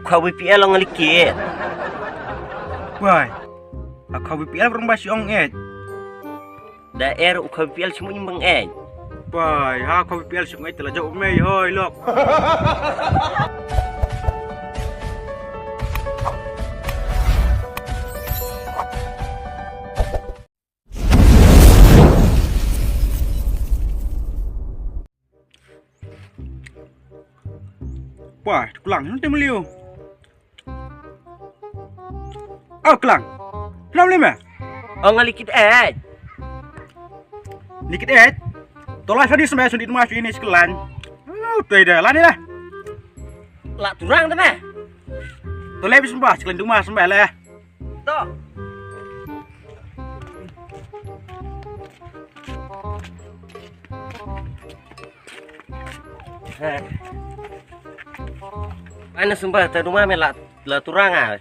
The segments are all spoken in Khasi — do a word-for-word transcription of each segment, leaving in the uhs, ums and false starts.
Khaw B P L ong likit. Wai. A khaw B P L rong ba shi ong et. Da er u khaw B P L shimung imbang et. Wai, ha khaw B P L shimung et la jok mei hoi lok. Wah, tu kelang nanti meliu. Oh, kelang. Kenapa lima? Oh, ngali kit eh. Ni kit eh. Tolai tadi sembah sundi rumah ini sekelan. Oh, tu dah. Lani lah. Lak turang tu meh. Tolai bis sembah sekelan rumah sembah lah. To. Ana sembah ta rumah me la la turang ah.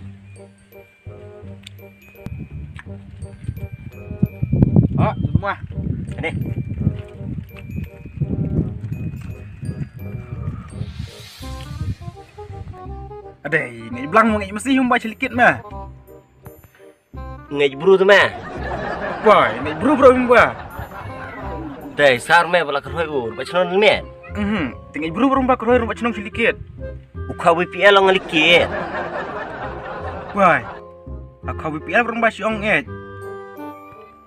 Ah, rumah. Ini. Adai, ngi blang ngi mesti hum ba chelikit ma. Ngi bru tu ma. Boy, ngi bru bru hum ba. Dai sar me bala kerhoi ur ba chnong me. Mhm. Tingi bru bru ba kerhoi ur ba chnong chelikit. Ukha B P L ngi likit. Boy. Akha B P L bru ba shi ong et.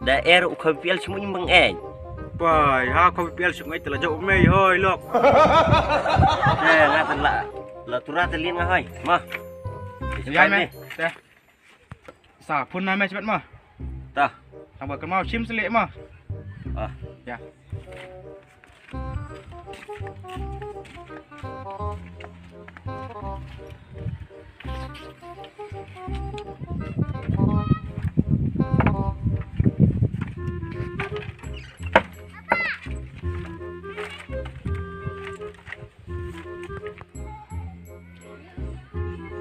Da er ukha B P L shimung imbang et. Boy, ha kha B P L shimung et la jok mei hoi lok. Eh, la la la tura te lin nga hoi. Ma. Ya me. Te. Sa phone na me chbat ma. Ta. Tang ba kemau shim selik ma. Ah. Ya.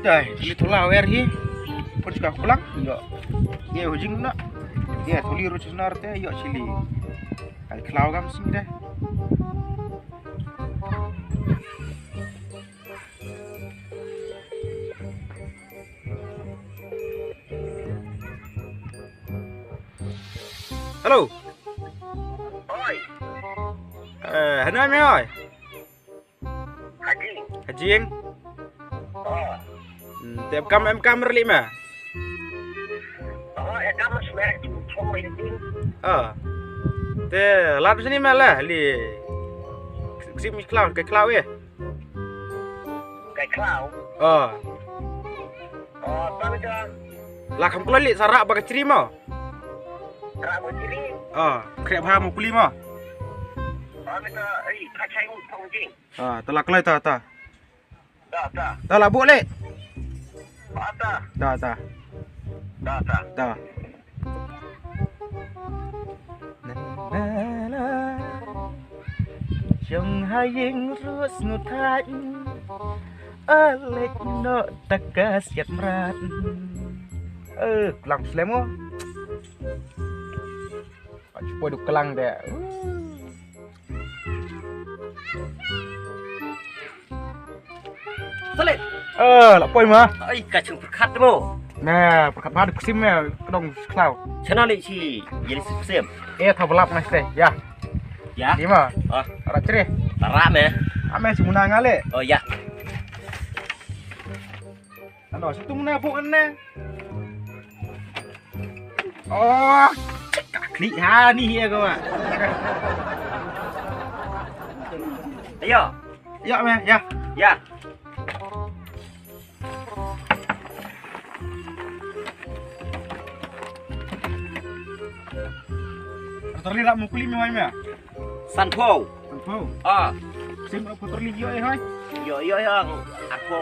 Dai, chili thola wer hi. Pun suka pulang, yo. Ye hujing na. Ye thuli ru chesnar te, yo chili. Ai klau gam sing deh. Hello. Oi. Eh, hana me oi. Hajing. Hajing. Oh. Hmm, te em kam em kam rli ma. Oh, em kam smer tu chong mai ding. Oh. Te lat sini ma la li. Ksip mi klau, ke klau eh. Ke klau. Oh. Oh, tapi dah. La kham klau li sarak ba ka chri ma. Sarak ba chri. Oh, krep ha mo kuli ma. Oh, mita, eh, kachai un thong jing. Ah, ta la kloi ta, ta. Ta, ta. Ta la bu le. Ta, ta. Ta, ta. Ta, ta. Ta. Shong ha ïing ruh sngewthuh. Alek noh ta ka siat mrad. Eh, klang slem mo. Ka chupa duk klang de. Salit. Eh, la poi ma. Ai, ka chung pyrkhat mo. Nah, pyrkhat ma duk sim me, kedong klau. Chana li chi, yeli sim. Eh, tha belap ngai ste, ya. Ya. Di ma. Ah. Ara chre. Ara me. Ame si muna ngale. Oh, ya. Ano, situ muna bu ne. Oh, klik ha ni ya ko. Ayo. Ya me, ya. Ya. Terli rak mukuli me wai me. Sanpho. Sanpho. Ah. Sim rak putar li yo eh hai. Yo yo yo. Arpho.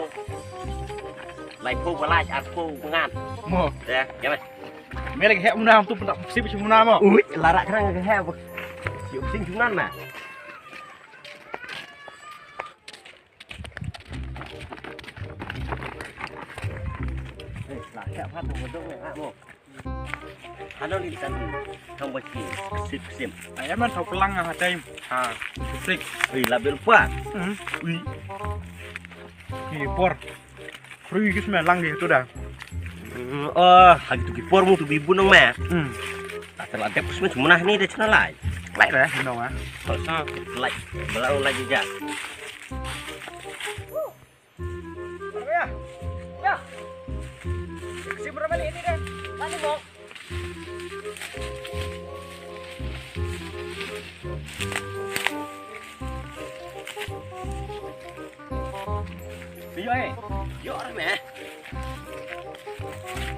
Laipho balaj arpho ngan. Mo. Ya, ya mas. Me lagi hek muna tu pendak sip sip muna mo. Ui, larak kerang ke hek. Sip sip muna na. Eh, lah, siap satu bedok ni, ah, mo. Ano ni kan kang baki sip sip. Ai man thau kelang ah time. Ha, sip. Ui, labil pa. Hmm. Ui. Ni por. Free ki sma lang ki tu da. Hmm, oh, ha kitu ki por mu tu bi bunong me. Hmm. Ata la dep sma cuma nah ni de chna lai. Lai da, no ah. Ko sa lai. Belau lai ja. Ya. Ya. Si berapa ni ini kan? Mana mau? Yo eh. Yo arme.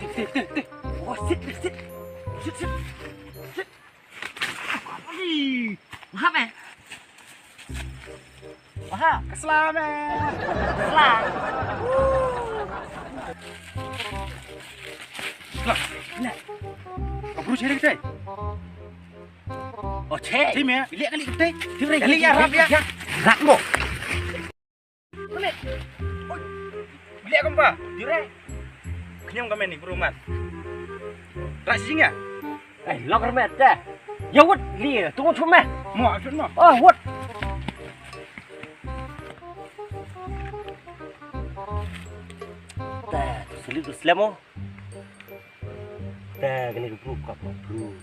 Tih, tih, tih, tih. Oh, sit, sit. Sit, sit. Sit. Apa ni? Apa? Aha, ka sla me. Sla. Sla. Nah. Ka bru chere kete. Oh, che. Che me. Ile kali kete. Chere kali ya rap ya. Rap mo. Kali. Oi. Ile kam pa. Dire. Knyam ka me ni bru man. Rap sing ya. Eh, lok remet te. Ya wut li tu ngut me. Mo, action mo. Oh, wut. Te, selit tu selemo. Te, kene ke bru ka bru.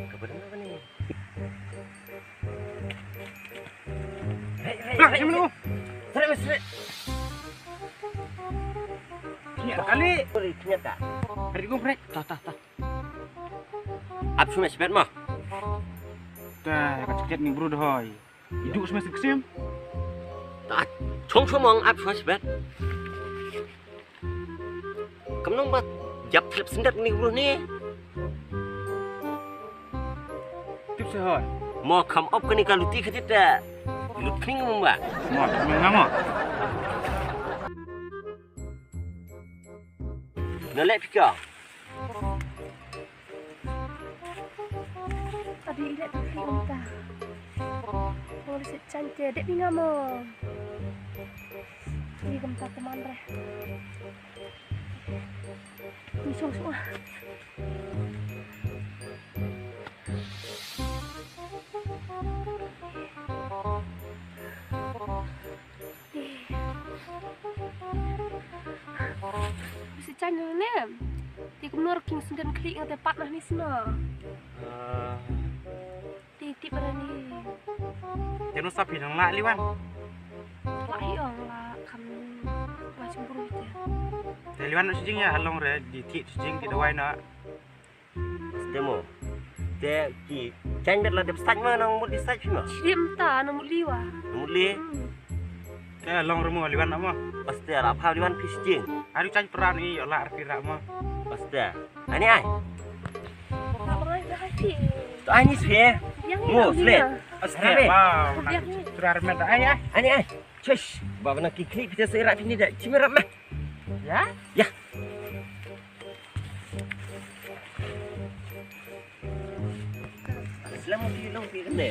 Ka bru ni. Hei, hei, hei. Seret, seret. Kali. Kali gum rek. Tah, tah, tah. Ap shu meh sbet mo. Te ka jaket ni bru dahoi. Idu shu meh siksim. Ta chong chong mong ap shu meh sbet. Kam nong bat jap trip sendat ni bru ni. Tip sehoi. Mo kam op kani ka luti khatit ta. Lut kning mo ba. Mo, mo ngamo. Na leh phi ka. Adi ileh phi um ta. Bol sit chan te dep ngam mo. Ni kam ta teman re. Ni sung sung ah. Si chan ne. Ti kumno king senden klik ngate pat nah ni sno. Ti tip rani. Te no sapi nang la liwan. La hi ong la kam wa chumburu te. Te liwan no sijing ya along re di ti sijing ti dawai na. Demo. Te ki chan bet la dep staj ma nang mut di staj phi ma. Chim ta nang mut liwa. Nang mut li. Hmm. Te long rumo liwan amo. Paste ra pha liwan phi sijing. Aru chan pran i ola arpi ra mo. Paste. Ani ai. Ra pha ai phi. To ani swe. Mo sle. Paste. Wow. Turar met ai ai. Ani ai. Chesh. Ba bana ki klik phi te se ra phi ni da. Chim ra ma. Ya? Ya. Selamat pagi long pi kende.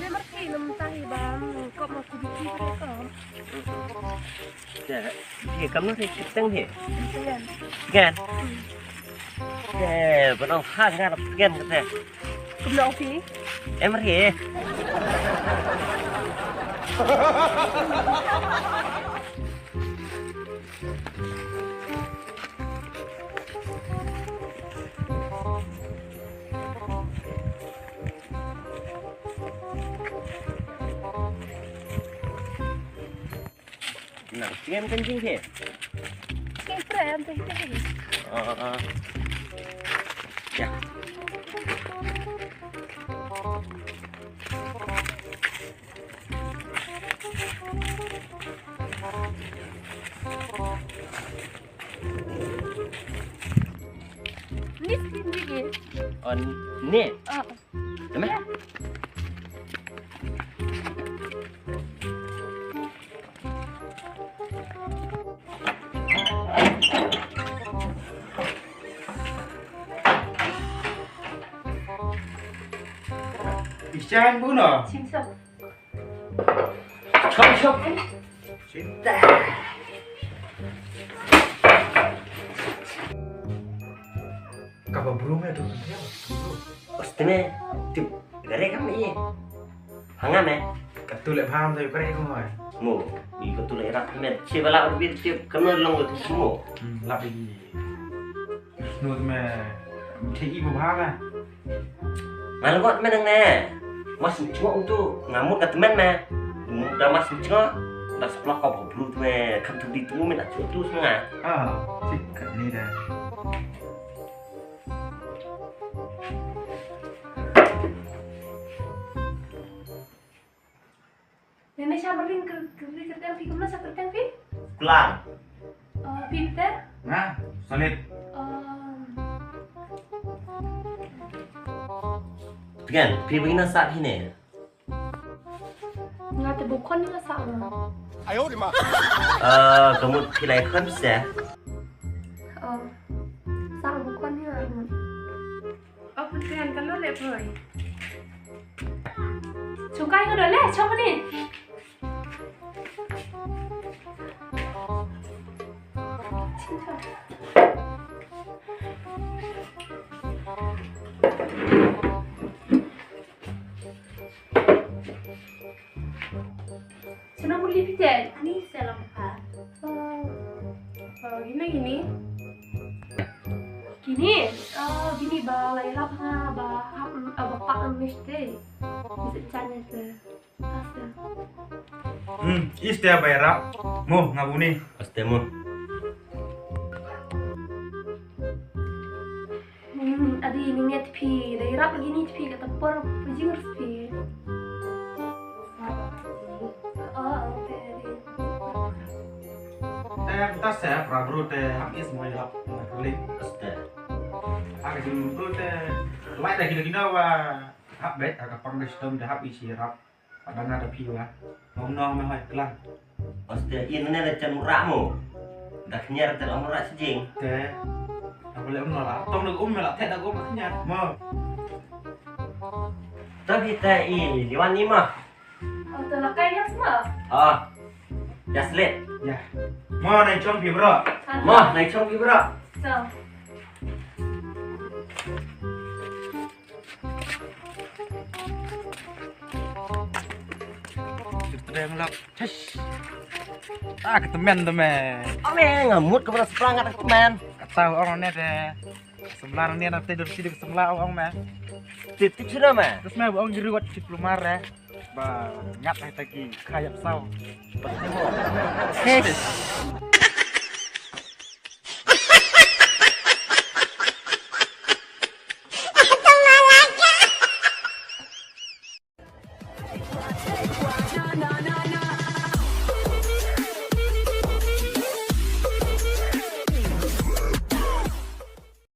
Memang ki lem tahi bam, kop ma ku biki ko. Te, ki kam no te kiteng he. Kan? Te, benong ha ngar pen kete. Kumno phi? Em ri. Na, tingin kan jing he. Tingin pre am teh teh. Ah, ah, ah. Ya. Ni skin ni. Oh, ni. Ah. Tama? Isan buno. Simsok. Chop, chop. Sita. Kaba bru me tu. Ostine, tip gare kam ye. Hanga me. Katu le pham tu gare kam me. Mo, i ka tu la ïarap met. Che ba la u bit tip ka no long ka tu mo. Hmm, lap lagi. Snu tu me, che i mo bha me. Nga la ngot me nang ne. Mas chngo tu, nga mut ka tmen me. Mut da mas chngo. Da seplak ka bru tu me, kam tu di tu me na tu tu nga. Ah, sik ka ni da. Nene sha marin ker ker ker teng phi kumno sha ker teng phi? Klang. Oh, phi te? Nga, Salit. Oh. Tigan, phi bagi na sa phi ne? Nga te bukon nga sa nga. Ayo di ma. Eh, kamu phi lai khon se? Oh. Sa bukon nga. Ap tian ka lo le poi. Chukai ko dole chok ni. Sana muli pite. Ani salam pa. Oh, oh, gini gini. Gini, oh, gini ba lai lap ha ba hap ba pak mesti. Bisa chanya te. Asta. Hmm, ista ba ïarap. Mo, nga buni. Asta mo. Hmm, adi ni nget phi, da ïarap lagi ni phi kata por pajing phi. Oh, okay, adi. Eh, kita sep, rabru te, hap is mo ïarap, nga klik. Asta. Hak jing bru te, lai da kilo kilo wa, hap bet, hak pang da sitom da hap isi ïarap. Ada nga da phi wa. Ngom nong me hoi klan. Oste in ne da chan mura mo. Da khnyar te la mura sijing. Te. Apa le um la. Tong da um me la te da um khnyar. Mo. Tapi te i liwan ni ma. Oh, to la kai ya semua. Oh. Ya selit. Ya. Mo nai chong phi bro. Mo nai chong phi bro. So. Kita yang lap. Cus. Ah, ketemen tu me. Ame ngamut ke beras perangat ketemen. Kata orang ni deh. Sebelah ni nak tidur sini ke sebelah orang me. Titip sini me. Terus me orang jeruat di pelumar eh. Ba ngat eh taki kayap sau. Hey.